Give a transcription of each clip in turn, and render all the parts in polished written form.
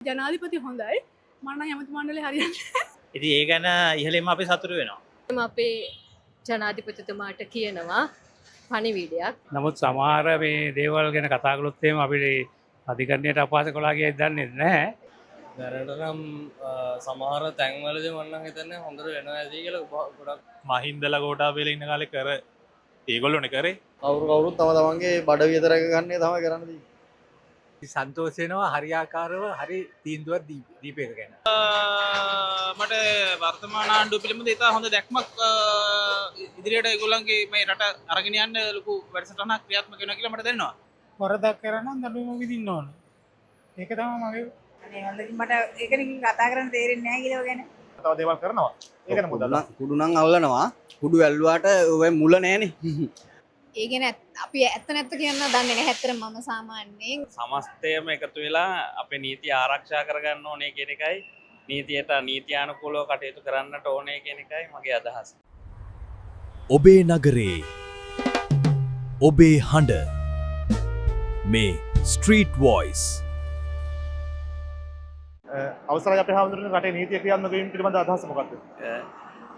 ජනාධිපති හොඳයි. මම නම් ඇමති මණ්ඩලේ හරියන්නේ. ඉතින් ඒ ගැන ඉහළින්ම අපි සතුටු වෙනවා. අපේ ජනාධිපතිතුමාට කියනවා පණිවිඩයක්. නමුත් සමහර මේ දේවල් ගැන කතා කළොත් එහෙම අපිට අධිකරණයට අපහාස කළා කියයි දන්නේ නැහැ. දැනට නම් සමහර තැන්වලදී මම නම් හිතන්නේ හොඳට වෙනවා ඇති කියලා ගොඩක්. මහින්දලා ගෝඨාභය ඉන්න කාලේ කර ඒගොල්ලෝනේ කරේ. කවුරු කවුරුත් තම තමන්ගේ බඩ වියත රැක ගන්න තමයි කරන්න තියෙන්නේ. සන්තෝෂ වෙනවා හරියාකාරව හරි තීන්දුවක් දීප එක ගැන. මට වර්තමාන ආණ්ඩුව පිළිබඳ ඉතා හොඳ දැක්මක් ඉදිරියට ඒගොල්ලන්ගේ මේ රට අරගෙන යන්න ලොකු වැඩසටහනක් ක්‍රියාත්මක වෙනවා කියලා මට දැනෙනවා. වරදක් කරා නම් දඬුවම විඳින්න ඕන. ඒක තමයි මගේ. අනේ හොඳකින් මට ඒක නිකන් කතා කරන්න තේරෙන්නේ නැහැ කියලා ගැන. තව දේවල් කරනවා. ඒක ගැන මොකද අදහස? කුඩු නම් අල්ලනවා. කුඩු ඇල්ලුවාට ඔය මුල නෑනේ. ඒ ගැන අපි ඇත්ත නැත්ත කියන්න දන්නේ නැහැ ඇත්තටම මම සාමාන්‍යයෙන්. සමස්තයම එකතු වෙලා අපේ නීතිය ආරක්ෂා කරගන්න ඕනේ කියන එකයි, නීතියට නීත්‍යානුකූලව කටයුතු කරන්නට ඕනේ කියන එකයි මගේ අදහස. ඔබේ නගරේ ඔබේ හඬ මේ ස්ට්‍රීට් වොයිස්. අවසරයි අපේ හාමුදුරනේ, රටේ නීතිය ක්‍රියාත්මක වීම පිළිබඳ අදහස මොකක්ද?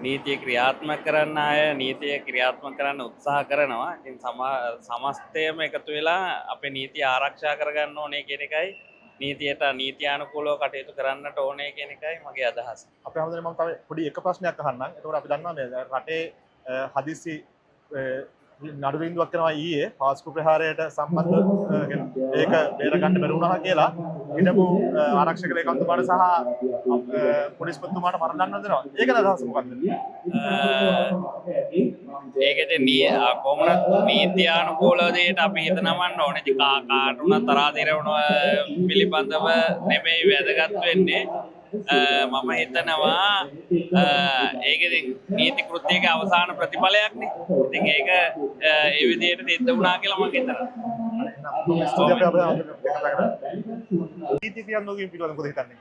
නීතිය ක්‍රියාත්මක කරන්න අය නීතිය ක්‍රියාත්මක කරන්න උත්සාහ කරනවා. ඉතින් සමස්තයම එකතු වෙලා අපේ නීතිය ආරක්ෂා කරගන්න ඕනේ කියන එකයි, නීතියට නීත්‍යානුකූලව කටයුතු කරන්නට ඕනේ කියන එකයි මගේ අදහස. අපේ හාමුදුරනේ, මම තව පොඩි එක ප්‍රශ්නයක් අහන්නම්. එතකොට අපි දන්නවා මේ රටේ හදිසි නඩු තීන්දුවක් කරනවා ඊයේ පාස්කු ප්‍රහාරයට සම්බන්ධ, ඒක බේර ගන්න බැරි වුණා කියලා හිටපු ආරක්ෂක ලේකම්තුමාට සහ පොලිස්පතිතුමාට මරණ දඬුවම් දෙනවා. ඒක ගැන අදහස මොකක්ද? ඒක ඉතින් කොහොමද නීත්‍යානුකූලව දෙයට අපි හිත නමන්න ඕනේ. ඉතින් කාට වුණත් තරහා දිරවන පිළිබඳව නෙමෙයි වැදගත් වෙන්නේ. මම හිතනවා ඒක ඉතින් නීති කෘත්‍යයක අවසාන ප්‍රතිඵලයක්නේ. ඉතින් ඒක ඒ විදිහට සිද්ධ වුණා කියලා මම හිතනවා. නීති ක්‍රියාත්මක වීම පිළිබඳව මොකද හිතන්නේ?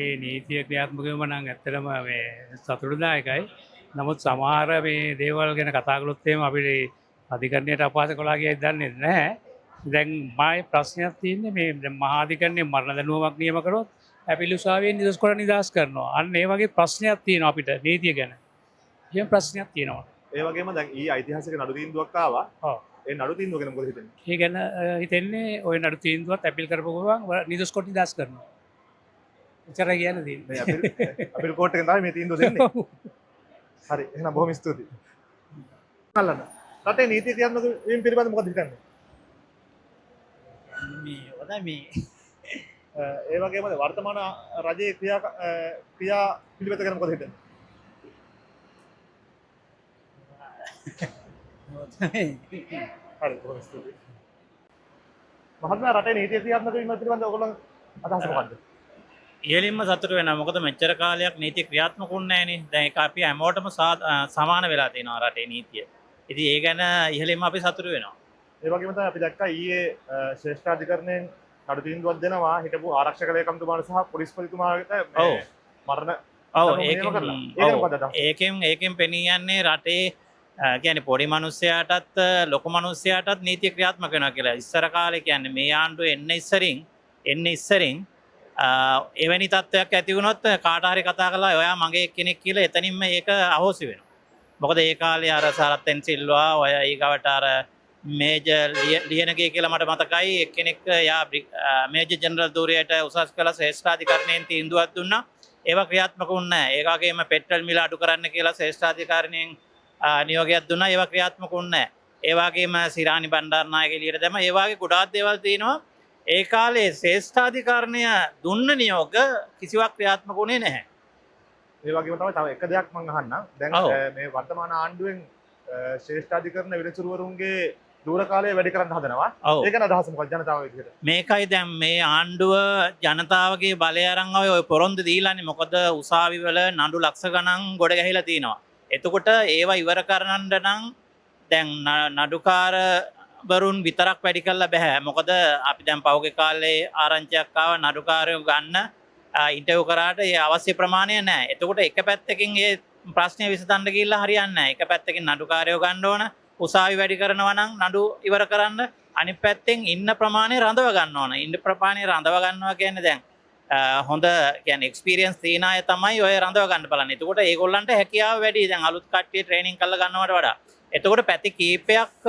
ඒ නීතිය ක්‍රියාත්මක වීම නම් ඇත්තටම මේ සතුටුදායකයි. නමුත් සමහර මේ දේවල් ගැන කතා කළොත් එහෙම අපිට අධිකරණයට අපහාස කළා කියයි දන්නේ නැහැ. දැන් මායේ ප්‍රශ්නයක් තියෙන්නේ මේ දැන් මහා අධිකරණයේ මරණ දඬුවමක් නියම කරොත් ඇපිලි උසාවියෙන් නිදොස් කොට නිදහස් කරනවා. අන්න ඒ වගේ ප්‍රශ්නයක් තියෙනවා අපිට නීතිය ගැන. එහෙම ප්‍රශ්නයක් තියෙනවා. ඒ වගේම දැන් ඊ ඓතිහාසික නඩු තීන්දුවක් ආවා. ඔව්. ඒ නඩු තීන්දුව ගැන මොකද හිතෙන්නේ? ඒ ගැන හිතෙන්නේ ඔය නඩු තීන්දුවත් ඇපිල් කරපු ගමන් නිදොස් කොට නිදහස් කරනවා. එච්චරයි කියන්න තියෙන්නේ. මේ ඇපිල් කෝට් එකෙන් තමයි මේ තීන්දුව දෙන්නේ. හරි, එහෙනම් බොහොම ස්තුතියි. අල්ලන්න. රටේ නීති ක්‍රියාත්මක වීම පිළිබඳව මොකද හිතන්නේ? මේ හොඳයි මේ. ඒ වගේම වර්තමාන රජයේ ක්‍රියා පිළිවෙත ගැන මොකද හිතන්නේ? හරි, බොහොම ස්තුතියි. මහත්මයා, රටේ නීති ක්‍රියාත්මක වීම පිළිබඳව ඔයගොල්ලෝ අදහස මොකද්ද? ඉහළින්ම සතුටු වෙනවා. මොකද මෙච්චර කාලයක් නීති ක්‍රියාත්මක වුණේ නැහනේ. දැන් ඒක අපි හැමෝටම සමාන වෙලා තියෙනවා රටේ නීතිය. ඉතින් ඒ ගැන ඉහළින්ම අපි සතුටු වෙනවා. ඒ වගේම තමයි අපි දැක්කා ඊයේ ශ්‍රේෂ්ඨාධිකරණයෙන් නඩු තීන්දුවක් දෙනවා හිටපු ආරක්ෂක ලේකම්තුමාට සහ පොලිස්පතිතුමාට මරණ දඬුවම නියම කරලා. ඒ ගැන මොකද්ද අදහස? ඒකෙන් පෙනී යන්නේ රටේ කියන්නේ පොඩි මිනිස්සයාටත් ලොකු මිනිස්සයාටත් නීතිය ක්‍රියාත්මක වෙනවා කියලා. ඉස්සර කාලේ කියන්නේ මේ ආණ්ඩුව එන්න ඉස්සරින් එවැනි තත්ත්වයක් ඇති වුණොත් කාට හරි කතා කරලා ඔයා මගේ කෙනෙක් කියලා එතනින්ම ඒක අහෝසි වෙනවා. මොකද ඒ කාලේ අර සරත් එන් සිල්වා ඔය ඊගවට අර මේජර් ලියනගේ කියලා මට මතකයි එක්කෙනෙක් යා මේජර් ජෙනරල් ධූරයට උසස් කළ ශ්‍රේෂ්ඨාධිකරණයෙන් තීන්දුවක් දුන්නා. ඒවා ක්‍රියාත්මක වුණේ නැහැ. ඒ වගේම පෙට්‍රල් මිල අඩු කරන්න කියලා ශ්‍රේෂ්ඨාධිකරණයෙන් නියෝගයක් දුන්නා. ඒවා ක්‍රියාත්මක වුණේ නැහැ. ඒ වගේම සිරානි බණ්ඩාරනායක එළියට දැම්මා. ඒ වගේ ගොඩාක් දේවල් තියෙනවා. ඒ කාලේ ශ්‍රේෂ්ඨාධිකරණය දුන්න නියෝග කිසිවක් ක්‍රියාත්මක වුණේ නැහැ. ඒ වගේම තමයි තව එක දෙයක් මං අහන්නම්. දැන් මේ වර්තමාන ආණ්ඩුවෙන් ශ්‍රේෂ්ඨාධිකරණ විනිසුරුවරුන්ගේ දුර කාලය වැඩි කරන්න හදනවා. ඒ ගැන අදහස මොකක්ද ජනතාව විදිහට? මේකයි දැන් මේ ආණ්ඩුව ජනතාවගේ බලය අරන් ආවේ ඔය පොරොන්දු දීලානේ. මොකද උසාවි වල නඩු ලක්ෂ ගණන් ගොඩ ගැහිලා තිනවා. එතකොට ඒවා ඉවර කරන්න නම් දැන් නඩුකාරවරුන් විතරක් වැඩි කරලා බෑ. මොකද අපි දැන් පහුගිය කාලේ ආරංචියක් ආවා නඩුකාරයෝ ගන්න ඉන්ටර්විව් කරාට ඒ අවශ්‍ය ප්‍රමාණය නෑ. එතකොට එක පැත්තකින් ඒ ප්‍රශ්නය විසඳන්න ගිහිල්ලා හරියන්නේ නෑ. එක පැත්තකින් නඩුකාරයෝ ගන්න ඕන, උසාවි වැඩි කරනවා නම් නඩු ඉවර කරන්න, අනිත් පැත්තෙන් ඉන්න ප්‍රමාණය රඳව ගන්න ඕන. ඉන්න ප්‍රමාණය රඳව ගන්නවා කියන්නේ දැන් හොඳ කියන්නේ එක්ස්පීරියන්ස් තියෙන අය තමයි ඔය රඳව ගන්න බලන්නේ. එතකොට ඒගොල්ලන්ට හැකියාව වැඩි. දැන් අලුත් කට්ටිය ට්‍රේනින් කරලා ගන්නවට වඩා. එතකොට පැති කීපයක්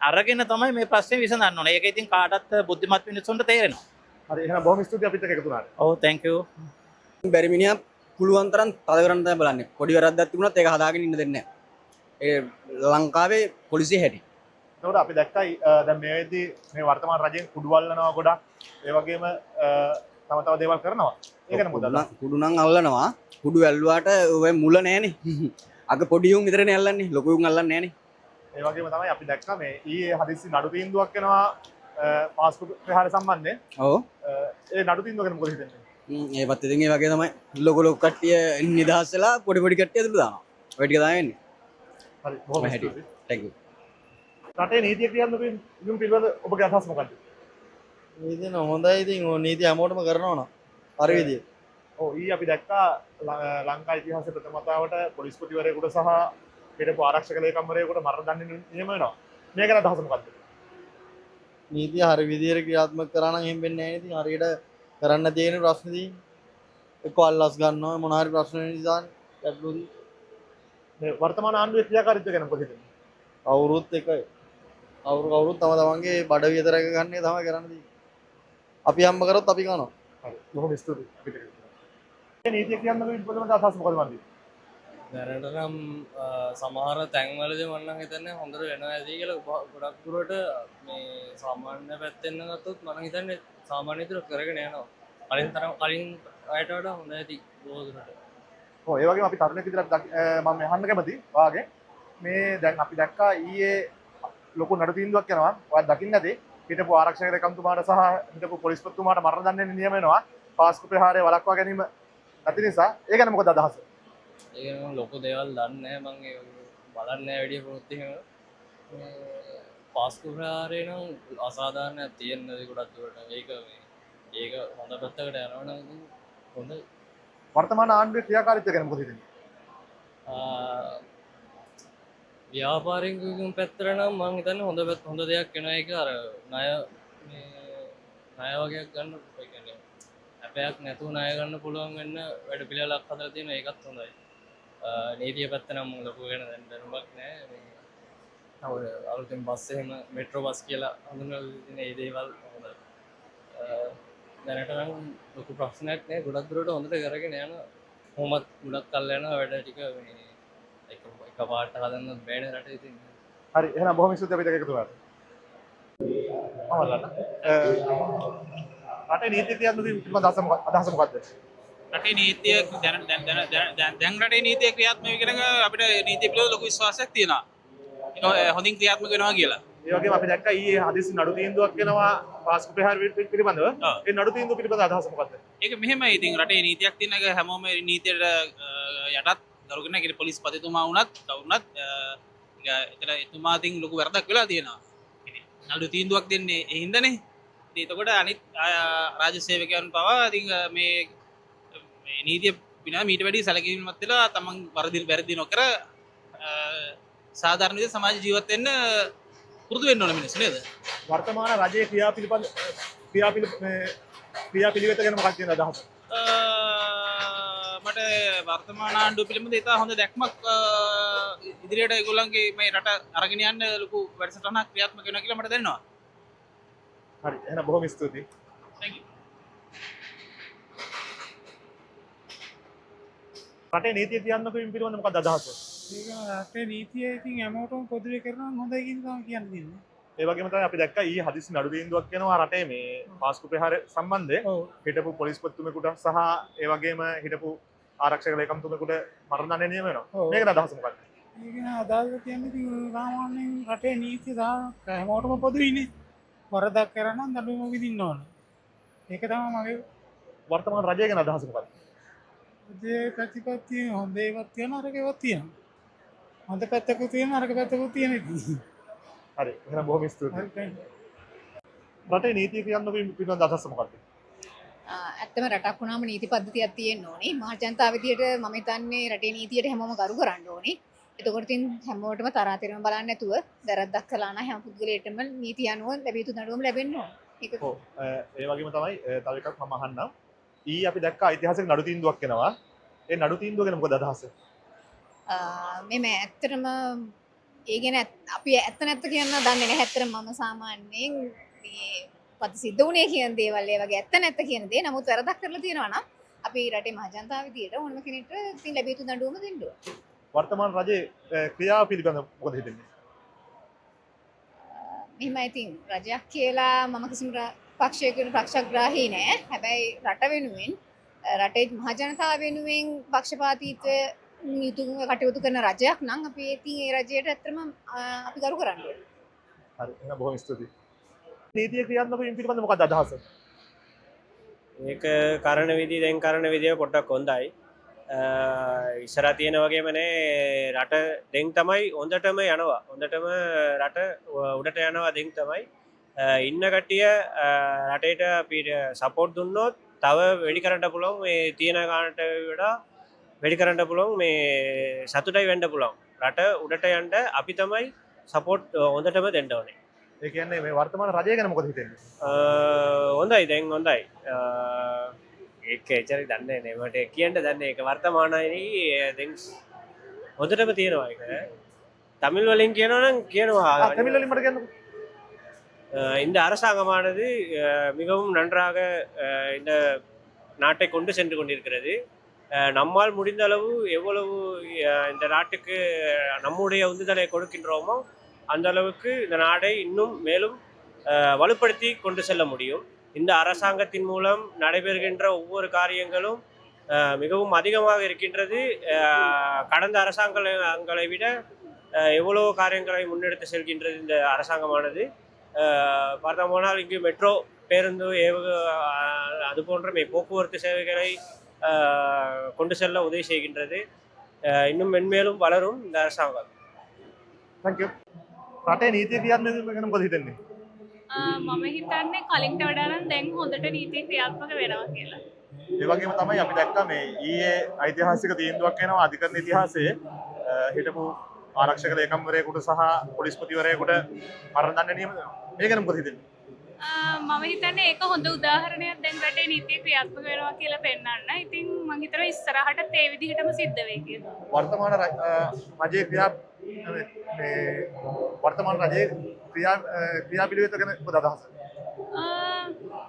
අරගෙන තමයි මේ ප්‍රශ්නේ විසඳන්න ඕනේ. ඒක ඉතින් කාටත් බුද්ධිමත් මිනිස්සුන්ට තේරෙනවා. හරි, එහෙනම් බොහොම ස්තුතියි අපිත් එක්ක එකතු වුණාට. ඔව්, thank you. බැරි මිනිහා පුළුවන් තරම් තද කරන්න තමයි බලන්නේ. පොඩි වැරද්දක් තිබුණත් ඒක හදාගෙන ඉන්න දෙන්නේ නැහැ. ඒ ලංකාවේ පොලිසිය හැටි. එතකොට අපි දැක්කයි දැන් මේ වෙද්දී මේ වර්තමාන රජයෙන් කුඩු අල්ලනවා ගොඩක්. ඒ වගේම තව තව දේවල් කරනවා. ඒ ගැන මොකද අදහස? කුඩු නම් අල්ලනවා. කුඩු ඇල්ලුවාට ඔය මුල නෑනේ. අග පොඩි උන් විතරනේ අල්ලන්නේ. ලොකු උන් අල්ලන්නේ නෑනේ. ඒ වගේම තමයි අපි දැක්කා මේ ඊයේ හදිස්සි නඩු තීන්දුවක් වෙනවා පාස්කු ප්‍රහාරය සම්බන්ධයෙන්. ඔව්. ඒ නඩු තීන්දුව ගැන මොකද හිතන්නේ? ඒවත් ඉතින් ඒ වගේ තමයි. ලොකු ලොකු කට්ටිය නිදහස් වෙලා පොඩි පොඩි කට්ටිය ඇතුළට දානවා. ඔය ටික තමයි වෙන්නේ. හරි, බොහොම ස්තුතියි. Thank you. රටේ නීතිය ක්‍රියාත්මක වීම පිළිබඳ ඔබගේ අදහස මොකක්ද? නීතිය නම් හොඳයි ඉතින් ඔය නීතිය හැමෝටම කරනවා නම් හරි විදියට. ඔව්, ඊයේ අපි දැක්කා ලංකා ඉතිහාසයේ ප්‍රථම වතාවට පොලිස්පතිවරයෙකුට සහ හිටපු ආරක්ෂක ලේකම්වරයෙකුට මරණ දඬුවම් නියම වෙනවා. මේ ගැන අදහස මොකක්ද? නීතිය හරි විදියට ක්‍රියාත්මක කරා නම් එහෙම වෙන්නේ නැහැ නේ. ඉතින් හරියට කරන්න තියෙන ප්‍රශ්න තියෙන්නේ. එක්ක අල්ලස් ගන්නවා මොන හරි ප්‍රශ්න වෙන නිසා ගැටලු තියෙන්නේ. මේ වර්තමාන ආණ්ඩුවේ ක්‍රියාකාරීත්වය ගැන මොකද හිතන්නේ? කවුරුත් එකයි. කවුරු කවුරුත් තම තමන්ගේ බඩ වියත රැක ගන්න එක තමයි කරන්න තියෙන්නේ. අපි හම්බ කරොත් අපි කනවා. හරි, බොහොම ස්තුතියි අපිට. මේ නීතිය ක්‍රියාත්මක වීම පිළිබඳ අදහස මොකද මන්දි? දැනට නම් සමහර තැන්වලදී මම නම් හිතන්නේ හොඳට වෙනවා ඇති කියලා. ගොඩක් දුරට මේ සාමාන්‍ය පැත්තෙන් නම් ගත්තොත් මම හිතන්නේ සාමාන්‍ය විදිහට කරගෙන යනවා. කලින් තරම් කලින් අයට වඩා හොඳ ඇති බොහෝ දුරට. ඔව්, ඒ වගේම අපි තරුණයෙක් විදිහට මම අහන්න කැමති ඔයාගෙන් මේ දැන් අපි දැක්කා ඊයේ ලොකු නඩු තීන්දුවක් යනවා. ඔයා දකින්න ඇති හිටපු ආරක්ෂක ලේකම්තුමාට සහ හිටපු පොලිස්පතිතුමාට මරණ දඬුවම් නියම වෙනවා. පාස්කු ප්‍රහාරය වළක්වා ගැනීම නැති නිසා. ඒ ගැන මොකද අදහස? ඒ ගැන මම ලොකු දේවල් දන්නේ නැහැ. මං ඒ බලන්නේ නැහැ වැඩි පොත් එහෙම. මේ පාස්කු ප්‍රහාරය නම් අසාධාරණයක් තියෙන ගොඩක් දුරට. ඒක මේ ඒක හොඳ පැත්තකට යනවා නම් ඉතින් හොඳයි. වර්තමාන ආණ්ඩුවේ ක්‍රියාකාරීත්වය ගැන මොකද හිතන්නේ? ව්‍යාපාරිකයන් පැත්තට නම් මං හිතන්නේ හොඳ හොඳ දෙයක් වෙනවා. ඒක අර ණය මේ ණය වගේක් ගන්න, ඒ කියන්නේ ඇපයක් නැතුව ණය ගන්න පුළුවන් වෙන්න වැඩ පිළිවෙලක් හදලා තියෙනවා. ඒකත් හොඳයි. නීතිය පැත්ත නම් මං ලොකු ගැන දැන් දැනුමක් නෑ. මේ ඔය අලුතෙන් බස් එහෙම මෙට්‍රෝ බස් කියලා හඳුන්වලා තියෙන ඒ දේවල් හොඳයි. දැනට නම් ලොකු ප්‍රශ්නයක් නෑ. ගොඩක් දුරට හොඳට කරගෙන යනවා. කොහොමත් ගොඩක් කල් යනවා වැඩ ටික මේ එක පාට හදන්නත් බෑනේ රටේ ඉතින්. හරි, එහෙනම් බොහොම ස්තුතියි අපිට එකතු වුණාට. මම අල්ලන්න. රටේ නීතිය ක්‍රියාත්මක වීම පිළිබඳ අදහස මොකක්ද? රටේ නීතිය දැන් දැන් දැන් දැන් දැන් රටේ නීතිය ක්‍රියාත්මක වෙයි කියන එක අපිට නීතිය පිළිබඳ ලොකු විශ්වාසයක් තියෙනවා. ඒක හොඳින් ක්‍රියාත්මක වෙනවා කියලා. ඒ වගේම අපි දැක්කා ඊයේ හදිසි නඩු තීන්දුවක් වෙනවා පාස්කු ප්‍රහාර පිළිබඳව. ඒ නඩු තීන්දුව පිළිබඳ අදහස මොකක්ද? ඒක මෙහෙමයි, ඉතින් රටේ නීතියක් තියෙන එක හැමෝම නීතියට යටත් ගරු කරන එක. පොලිස් පතිතුමා වුණත් කවුරුණත් ඒක එතන එතුමා අතින් ලොකු වැරද්දක් වෙලා තියෙනවා. ඉතින් නඩු තීන්දුවක් දෙන්නේ ඒ හින්දානේ. ඉතින් එතකොට අනිත් රාජ්‍ය සේවකයන් පවා ඉතින් මේ මේ නීතිය විනා මීට වැඩි සැලකිලිමත් වෙලා තමන් වැරදි නොකර සාධාරණ විදිහට සමාජ ජීවත් වෙන්න පුරුදු වෙන්න ඕන මිනිස්සු නේද? වර්තමාන රජයේ ක්‍රියා පිළිබඳ ක්‍රියා පිළිවෙත ගැන මොකක්ද තියෙන අදහස? මට වර්තමාන ආණ්ඩුව පිළිබඳ ඉතා හොඳ දැක්මක් ඉදිරියට ඒගොල්ලන්ගේ මේ රට අරගෙන යන්න ලොකු වැඩසටහනක් ක්‍රියාත්මක වෙනවා කියලා මට දැනෙනවා. හරි, එහෙනම් බොහොම ස්තුතියි. Thank you. රටේ නීතිය ක්‍රියාත්මක වීම පිළිබඳ මොකක්ද අදහස? ඒක රටේ නීතිය ඉතින් හැමෝටම පොදුවේ කරනවා නම් හොඳයි කියන තමයි කියන්න තියෙන්නේ. ඒ වගේම තමයි අපි දැක්කා ඊයේ හදිසි නඩු තීන්දුවක් වෙනවා රටේ මේ පාස්කු ප්‍රහාරය සම්බන්ධයෙන් හිටපු පොලිස්පතිතුමෙකුට සහ ඒ වගේම හිටපු ආරක්ෂක ලේකම්තුමෙකුට මරණ දඬුවම් නියම වෙනවා. මේකට අදහස මොකක්ද? ඒක න අදහස කියන්නේ ඉතින් සාමාන්‍යයෙන් රටේ නීතිය හැමෝටම පොදුයිනේ. වරදක් කරා නම් දඬුවම විඳින්න ඕන. ඒක තමයි මගේ. වර්තමාන රජය ගැන අදහස මොකක්ද? රජයේ ප්‍රතිපත්තිය හොඳ ඒවාත් තියෙනවා නරක ඒවාත් තියෙනවා. හොඳ පැත්තකුත් තියෙනවා නරක පැත්තකුත් තියෙනවා ඉතින්. හරි, එහෙනම් බොහොම ස්තුතියි. රටේ නීතිය ක්‍රියාත්මක වීම පිළිබඳ අදහස මොකක්ද? ඇත්තම රටක් වුණාම නීති පද්ධතියක් තියෙන්න ඕනේ. මහ ජනතාව විදියට මම හිතන්නේ රටේ නීතියට හැමෝම ගරු කරන්න ඕනේ. එතකොට ඉතින් හැමෝටම තරාතිරම බලන්නේ නැතුව වැරද්දක් කළා නම් හැම පුද්ගලයාටම නීති අනුව ලැබිය යුතු දඬුවම ලැබෙන්න ඕනේ. ඒක ඔව්, ඒ වගේම තමයි තව එකක් මම අහන්නම්. ඊයේ අපි දැක්ක ඓතිහාසික නඩු තීන්දුවක් එනවා. ඒ නඩු තීන්දුව ගැන මොකද අදහස? මෙම ඇත්තටම ඒ ගැන අපි ඇත්ත නැත්ත කියන්න දන්නේ නැහැ. ඇත්තටම මම සාමාන්‍යයෙන් මේ පද සිද්ධ වුණේ කියන දේවල් ඒ වගේ ඇත්ත නැත්ත කියන දේ. නමුත් වැරදක් කරලා තියෙනවා නම් අපි රටේ මහ ජනතාව විදියට ඕනම කෙනෙක්ට ඉතින් ලැබිය යුතු දඬුවම දෙන්න ඕන. වර්තමාන රජයේ ක්‍රියාව පිළිබඳව මොකද හිතෙන්නේ? මෙහෙමයි, ඉතින් රජයක් කියලා මම කිසිම පක්ෂයකට පක්ෂග්‍රාහී නෑ. හැබැයි රට වෙනුවෙන්, රටේ මහ ජනතාව වෙනුවෙන් පක්ෂපාතීත්වය යුතුව කටයුතු කරන රජයක් නම් අපි ඉතින් ඒ රජයට ඇත්තටම අපි ගරු කරන්න ඕනේ. හරි, එහෙනම් බොහොම ස්තුතියි. නීතිය ක්‍රියාත්මක වීම පිළිබඳව මොකක්ද අදහස? ඒක කරන විදිහ, දැන් කරන විදිය පොඩ්ඩක් හොඳයි. ඉස්සරහ තියෙන වගේම නේ, රට දැන් තමයි හොඳටම යනවා. හොඳටම රට උඩට යනවා දැන් තමයි. ඉන්න කට්ටිය රටේට අපිට සපෝට් දුන්නොත් තව වැඩි කරන්න පුළුවන්. මේ තියෙන ගානට වඩා වැඩි කරන්න පුළුවන්. මේ සතුටයි වෙන්න පුළුවන්. රට උඩට යන්න අපි තමයි සපෝට් හොඳටම දෙන්න ඕනේ. ඒ කියන්නේ මේ වර්තමාන රජය ගැන මොකද හිතෙන්නේ? හොඳයි, දැන් හොඳයි. ඒක එච්චර දන්නේ නෑ, මට කියන්න දන්නේ ඒක වර්තමානයේ දැන් හොඳටම තියෙනවා. ඒක தமிழ் වලින් කියනවා නම් කියනවා. தமிழ் වලින් මට කියන්නකෝ. இந்த அரசாங்கமானது மிகவும் நன்றாக இந்த நாட்டை கொண்டு சென்று கொண்டிருக்கிறது. நம்மால் முடிந்த அளவு எவ்வளவு இந்த நாட்டுக்கு நம்முடைய உந்துதலை கொடுக்கின்றோமோ அந்த அளவுக்கு இந்த நாடை இன்னும் மேலும் வலுப்படுத்தி கொண்டு செல்ல முடியும். இந்த அரசாங்கத்தின் மூலம் நடைபெறுகின்ற ஒவ்வொரு காரியங்களும் மிகவும் அதிகமாக இருக்கின்றது. கடந்த அரசாங்கங்களை விட எவ்வளோ காரியங்களை முன்னெடுத்து செல்கின்றது இந்த அரசாங்கமானது. பார்த்தோமானால் இங்கு மெட்ரோ பேருந்து அது போன்ற போக்குவரத்து சேவைகளை கொண்டு செல்ல உதவி செய்கின்றது. இன்னும் மென்மேலும் வளரும் இந்த அரசாங்கம். Thank you. රටේ නීතිය ක්‍රියාත්මක වීම ගැන මොකද හිතෙන්නේ? මම හිතන්නේ කලින්ට වඩා නම් දැන් හොඳට නීතිය ක්‍රියාත්මක වෙනවා කියලා. ඒ වගේම තමයි අපි දැක්කා මේ ඊයේ ඓතිහාසික තීන්දුවක් එනවා අධිකරණ ඉතිහාසයේ හිටපු ආරක්ෂක ලේකම්වරයෙකුට සහ පොලිස්පතිවරයෙකුට මරණ දඬුවම නියම වෙනවා. මේ ගැන මොකද හිතෙන්නේ? මම හිතන්නේ ඒක හොඳ උදාහරණයක් දැන් රටේ නීතිය ක්‍රියාත්මක වෙනවා කියලා පෙන්වන්න. ඉතින් මං හිතනවා ඉස්සරහටත් ඒ විදිහටම සිද්ධ වෙයි කියලා. වර්තමාන රජයේ ක්‍රියා මේ වර්තමාන රජයේ ක්‍රියා පිළිවෙත ගැන මොකද අදහස?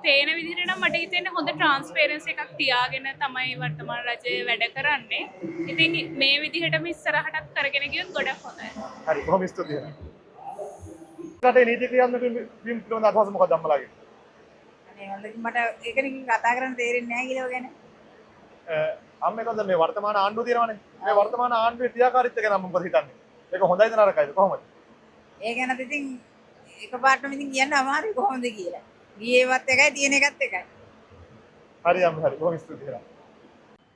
පේන විදිහට නම් මට හිතෙන්නේ හොඳ ට්‍රාන්ස්පරන්සි එකක් තියාගෙන තමයි වර්තමාන රජය වැඩ කරන්නේ. ඉතින් මේ විදිහටම ඉස්සරහටත් කරගෙන ගියොත් ගොඩක් හොඳයි. හරි, බොහොම ස්තුතියි. රටේ නීති ක්‍රියාත්මක වීම පිළිබඳ අදහස මොකක්ද අම්මලාගේ? අනේ හොඳ, මට ඒක නිකන් කතා කරන්න තේරෙන්නේ නැහැ කියලා ඔය ගැන. අම්මේ කොහොමද මේ වර්තමාන ආණ්ඩුව තියෙනවනේ. මේ වර්තමාන ආණ්ඩුවේ ක්‍රියාකාරීත්වය ගැන අම්මා මොකද හිතන්නේ? ඒක හොඳයිද නරකයිද කොහොමද? ඒ ගැනත් ඉතින් එකපාරටම ඉතින් කියන්න අමාරුයි කොහොමද කියලා. ගියේවත් එකයි තියෙන එකත් එකයි. හරි අම්මේ, හරි, බොහොම ස්තුතියි.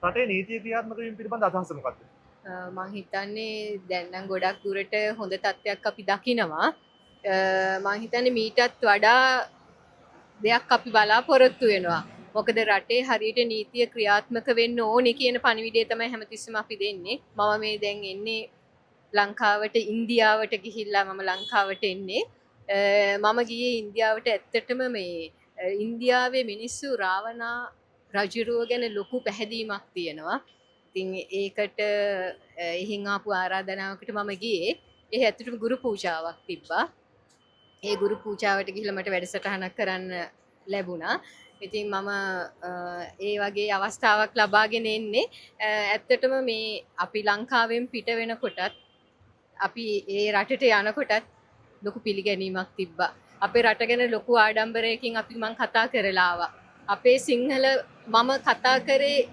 රටේ නීතිය ක්‍රියාත්මක වීම පිළිබඳ අදහස මොකක්ද? මං හිතන්නේ දැන් නම් ගොඩක් දුරට හොඳ තත්ත්වයක් අපි දකිනවා. මං හිතන්නේ මීටත් වඩා දෙයක් අපි බලාපොරොත්තු වෙනවා. මොකද රටේ හරියට නීතිය ක්‍රියාත්මක වෙන්න ඕනේ කියන පණිවිඩය තමයි හැමතිස්සෙම අපි දෙන්නේ. මම මේ දැන් එන්නේ ලංකාවට, ඉන්දියාවට ගිහිල්ලා මම ලංකාවට එන්නේ. මම ගියේ ඉන්දියාවට ඇත්තටම මේ ඉන්දියාවේ මිනිස්සු රාවණා රජුරුව ගැන ලොකු පැහැදීමක් තියෙනවා. ඉතින් ඒකට එහෙන් ආපු ආරාධනාවකට මම ගියේ. ඒ ඇත්තටම ගුරු පූජාවක් තිබ්බා. ඒ ගුරු පූජාවට ගිහිල්ලා මට වැඩසටහනක් කරන්න ලැබුණා. ඉතින් මම ඒ වගේ අවස්ථාවක් ලබාගෙන එන්නේ. ඇත්තටම මේ අපි ලංකාවෙන් පිට වෙනකොටත් අපි ඒ රටට යනකොටත් ලොකු පිළිගැනීමක් තිබ්බා. අපේ රට ගැන ලොකු ආඩම්බරයකින් අපි මං කතා කරලා ආවා. අපේ සිංහල මම කතා කරේ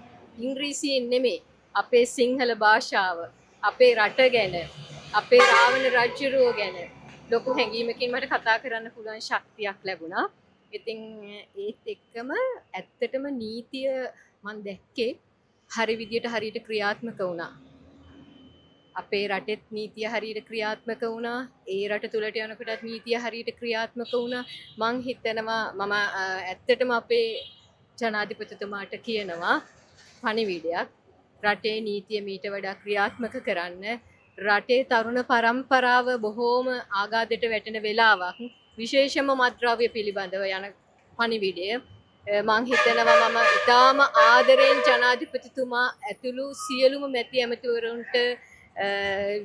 ඉංග්‍රීසියෙන් නෙමෙයි. අපේ සිංහල භාෂාව, අපේ රට ගැන, අපේ රාවණ රජුරුව ගැන ලොකු හැඟීමකින් මට කතා කරන්න පුළුවන් ශක්තියක් ලැබුණා. ඉතින් ඒත් එක්කම ඇත්තටම නීතිය මං දැක්කේ හරි විදියට හරියට ක්‍රියාත්මක වුණා. අපේ රටෙත් නීතිය හරියට ක්‍රියාත්මක වුණා. ඒ රට තුලට යනකොටත් නීතිය හරියට ක්‍රියාත්මක වුණා. මං හිතනවා මම ඇත්තටම අපේ ජනාධිපතිතුමාට කියනවා පණිවිඩයක්. රටේ නීතිය මීට වඩා ක්‍රියාත්මක කරන්න. රටේ තරුණ පරම්පරාව බොහෝම ආඝාතයට වැටෙන වෙලාවක්. විශේෂම මත්ද්‍රව්‍ය පිළිබඳව යන පණිවිඩය. මං හිතනවා මම ඉතාම ආදරයෙන් ජනාධිපතිතුමා ඇතුළු සියලුම මැති ඇමතිවරුන්ට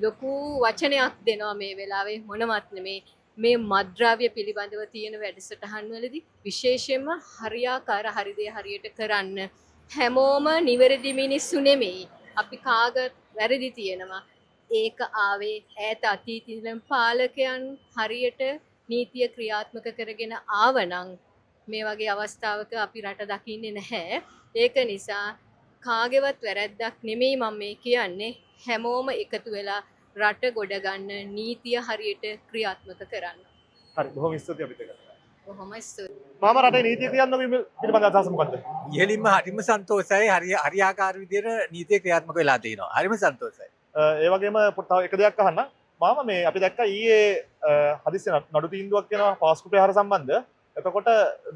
ලොකු වචනයක් දෙනවා මේ වෙලාවේ. මොනවත් නෙමේ, මේ මත්ද්‍රව්‍ය පිළිබඳව තියෙන වැඩසටහන් වලදී විශේෂයෙන්ම හරියාකාර හරි දේ හරියට කරන්න. හැමෝම නිවැරදි මිනිස්සු නෙමෙයි. අපි කාගත් වැරදි තියෙනවා. ඒක ආවේ ඈත අතීතයේ ඉඳන් පාලකයන් හරියට නීතිය ක්‍රියාත්මක කරගෙන ආවනම් මේ වගේ අවස්ථාවක අපි රට දකින්නේ නැහැ. ඒක නිසා කාගේවත් වැරැද්දක් නෙමෙයි මම මේ කියන්නේ. හැමෝම එකතු වෙලා රට ගොඩ ගන්න නීතිය හරියට ක්‍රියාත්මක කරන්න. හරි, බොහොම ස්තුතියි අපිට එක්ක. බොහොම ස්තුතියි. මාමා, රටේ නීතිය ක්‍රියාත්මක වීම පිළිබඳ අදහස මොකද්ද? ඉහළින්ම හරිම සන්තෝෂයි. හරියාකාර විදියට නීතිය ක්‍රියාත්මක වෙලා තියෙනවා. හරිම සන්තෝෂයි. ඒ වගේම තව එක දෙයක් අහන්න. මාමා, මේ අපි දැක්කා ඊයේ හදිස්සි නඩු තීන්දුවක් වෙනවා පාස්කු ප්‍රහාර සම්බන්ධ. එතකොට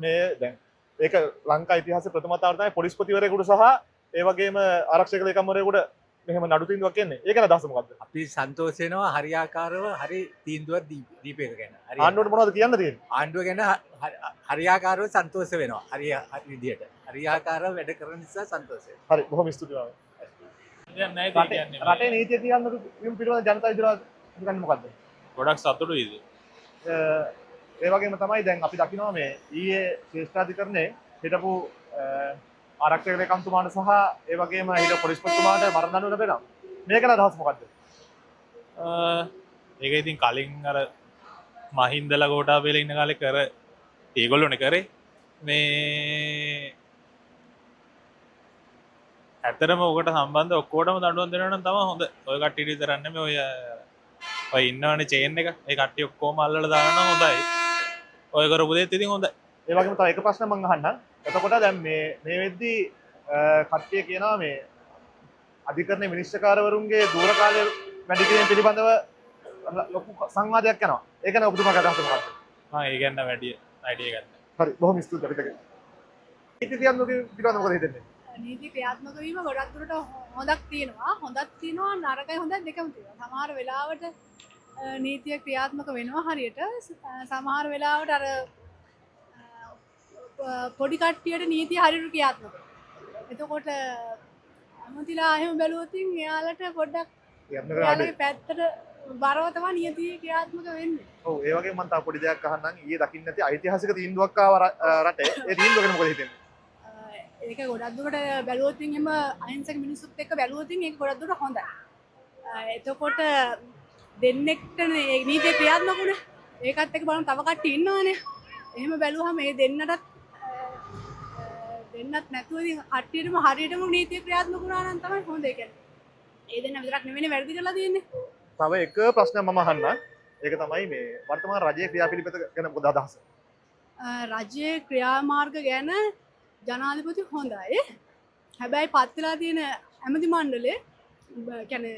මේ දැන් ඒක ලංකා ඉතිහාසයේ ප්‍රථම වතාවට තමයි පොලිස්පතිවරයෙකුට සහ ඒ වගේම ආරක්ෂක ලේකම්වරයෙකුට මෙහෙම නඩු තීන්දුවක් එන්නේ. ඒක ගැන අදහස මොකද්ද? අපි සන්තෝෂ වෙනවා හරියාකාරව හරි තීන්දුවක් දීප එක ගැන. ආණ්ඩුවට මොනවද කියන්න තියෙන්නේ? ආණ්ඩුව ගැන හරියාකාරව සන්තෝෂ වෙනවා. හරි විදියට. හරියාකාරව වැඩ කරන නිසා සන්තෝෂ වෙනවා. හරි, බොහොම ස්තුතියි මාමා. රටේ නීතිය ක්‍රියාත්මක වීම පිළිබඳ ජනතාව ඉදිරියට හිතන්නේ මොකද්ද? ගොඩක් සතුටුයි ඉතින්. ඒ වගේම තමයි දැන් අපි දකිනවා මේ ඊයේ ශ්‍රේෂ්ඨාධිකරණයේ හිටපු ආරක්ෂක ලේකම්තුමාට සහ ඒ වගේම හිටපු පොලිස්පතිතුමාට මරණ දඬුවම ලැබෙනවා. මේක ගැන අදහස් මොකද්ද? ඒක ඉතින් කලින් අර මහින්දලා ගෝඨාභය ඉන්න කාලේ කර ඒගොල්ලෝනේ කරේ. මේ ඇත්තටම ඔකට සම්බන්ධ ඔක්කොටම දඬුවම් දෙනවා නම් තමයි හොඳ. ඔය කට්ටියට විතරක් නෙමෙයි, ඔය ඔය ඉන්නවනේ චේන් එක. ඒ කට්ටිය ඔක්කොම අල්ලලා දානවා නම් හොඳයි. ඔය කරපු දේත් ඉතින් හොඳයි. ඒ වගේම තව එක ප්‍රශ්නයක් මං අහන්නම්. එතකොට දැන් මේ මේ වෙද්දී කට්ටිය කියනවා මේ අධිකරණ විනිශ්චයකාරවරුන්ගේ දුර කාලය වැඩි කිරීම පිළිබඳව ලොකු සංවාදයක් යනවා. ඒ ගැන ඔබතුමාගේ අදහස මොකක්ද? මම ඒ ගැන වැඩි අයිඩියා ගන්න. හරි, බොහොම ස්තුතියි අපිට. නීති ක්‍රියාත්මක වීම පිළිබඳව මොකද හිතෙන්නේ? නීති ක්‍රියාත්මක වීම ගොඩක් දුරට හොඳක් තියෙනවා. හොඳක් තියෙනවා, නරකයි හොඳයි දෙකම තියෙනවා. සමහර වෙලාවට නීතිය ක්‍රියාත්මක වෙනවා හරියට. සමහර වෙලාවට අර පොඩි කට්ටියට නීතිය හරියට ක්‍රියාත්මක වෙනවා. එතකොට ඇමතිලා එහෙම බැලුවොත් එයාලට පොඩ්ඩක් එයාලගේ පැත්තට බරව තමයි නීතිය ක්‍රියාත්මක වෙන්නේ. ඔව්, ඒ වගේම මම තව පොඩි දෙයක් අහන්නම්. ඊයේ දකින්න නැති ඓතිහාසික තීන්දුවක් ආවා රටේ. ඒ තීන්දුව ගැන මොකද හිතෙන්නේ? ඒක ගොඩක් දුරට බැලුවොත් එහෙම අහිංසක මිනිස්සුත් එක්ක බැලුවොත් ඒක ගොඩක් දුරට හොඳයි. එතකොට දෙන්නෙක්ට නීතිය ක්‍රියාත්මක වුණා. ඒකත් එක්ක බලන්න තව කට්ටිය ඉන්නවනේ. එහෙම බැලුවහම මේ දෙන්නටත් දෙන්නත් නැතුව ඉතින් කට්ටියටම හරියටම නීතිය ක්‍රියාත්මක වුණා නම් තමයි හොඳ. ඒ කියන්නේ ඒ දෙන්න විතරක් නෙවෙයිනේ වැරදි කරලා තියෙන්නේ. තව එක ප්‍රශ්නයක් මම අහන්නම්. ඒක තමයි මේ වර්තමාන රජයේ ක්‍රියාපිළිවෙත ගැන මොකද අදහස? රජයේ ක්‍රියාමාර්ග ගැන ජනාධිපති හොඳයි. හැබැයි පත් වෙලා තියෙන ඇමති මණ්ඩලය කියන්නේ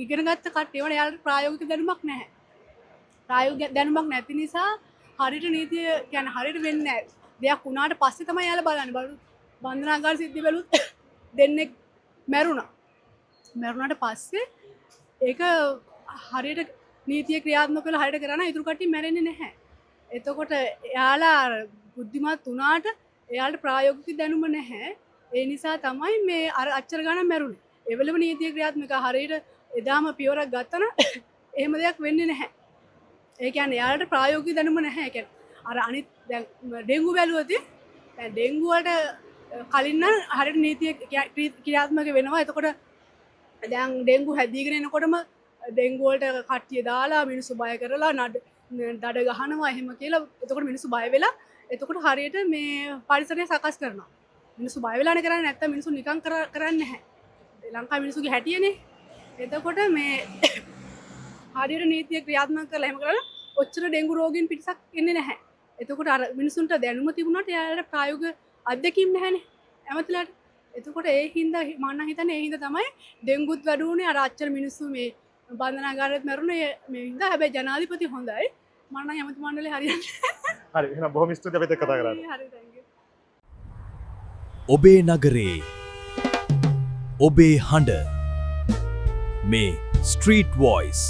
ඉගෙන ගත්ත කට්ටිය වල එයාලට ප්‍රායෝගික දැනුමක් නැහැ. ප්‍රායෝගික දැනුමක් නැති නිසා හරියට නීතිය කියන්නේ හරියට වෙන්නේ නැහැ. දෙයක් වුණාට පස්සේ තමයි එයාලා බලන්නේ. බලු බන්ධනාගාර සිද්ධිය බැලුවොත් දෙන්නෙක් මැරුණා. මැරුණාට පස්සේ ඒක හරියට නීතිය ක්‍රියාත්මක වෙලා හරියට කරා නම් ඉතුරු කට්ටිය මැරෙන්නේ නැහැ. එතකොට එයාලා අර බුද්ධිමත් වුණාට එයාලට ප්‍රායෝගික දැනුම නැහැ. ඒ නිසා තමයි මේ අර අච්චර ගණන් මැරුණේ. ඒ වෙලෙම නීතිය ක්‍රියාත්මක හරියට එදාම පියවරක් ගත්තා නම් එහෙම දෙයක් වෙන්නේ නැහැ. ඒ කියන්නේ එයාලට ප්‍රායෝගික දැනුම නැහැ. ඒ කියන්නේ අර අනිත් දැන් ඩෙන්ගු බැලුවොත් දැන් ඩෙන්ගු වලට කලින් නම් හරියට නීතිය ක්‍රියාත්මක වෙනවා. එතකොට දැන් ඩෙන්ගු හැදීගෙන එනකොටම ඩෙන්ගු වලට කට්ටිය දාලා මිනිස්සු බය කරලා දඩ ගහනවා එහෙම කියලා. එතකොට මිනිස්සු බය වෙලා එතකොට හරියට මේ පරිසරය සකස් කරනවා. මිනිස්සු බය වෙලානේ කරන්නේ, නැත්තම් මිනිස්සු නිකන් කරන්නේ නැහැ. ලංකාවේ මිනිස්සුගේ හැටියනේ. එතකොට මේ හරියට නීතිය ක්‍රියාත්මක කරලා එහෙම කරලා ඔච්චර ඩෙන්ගු රෝගීන් පිරිසක් එන්නේ නැහැ. එතකොට අර මිනිසුන්ට දැනුම තිබුණාට එයාලට ප්‍රායෝගික අත්දැකීම් නැහැනේ ඇමතිලාට. එතකොට ඒ හින්දා මම නම් හිතන්නේ ඒ හින්දා තමයි ඩෙන්ගුත් වැඩි වුණේ, අර අච්චර මිනිස්සු මේ බන්ධනාගාරෙත් මැරුණේ මේ හින්දා. හැබැයි ජනාධිපති හොඳයි. මම නම් ඇමති මණ්ඩලේ හරියන්නේ. හරි, එහෙනම් බොහොම ස්තුතියි අපිත් එක්ක කතා කරාට. හරි, thank you. ඔබේ නගරේ ඔබේ හඬ මේ ස්ට්‍රීට් වොයිස්.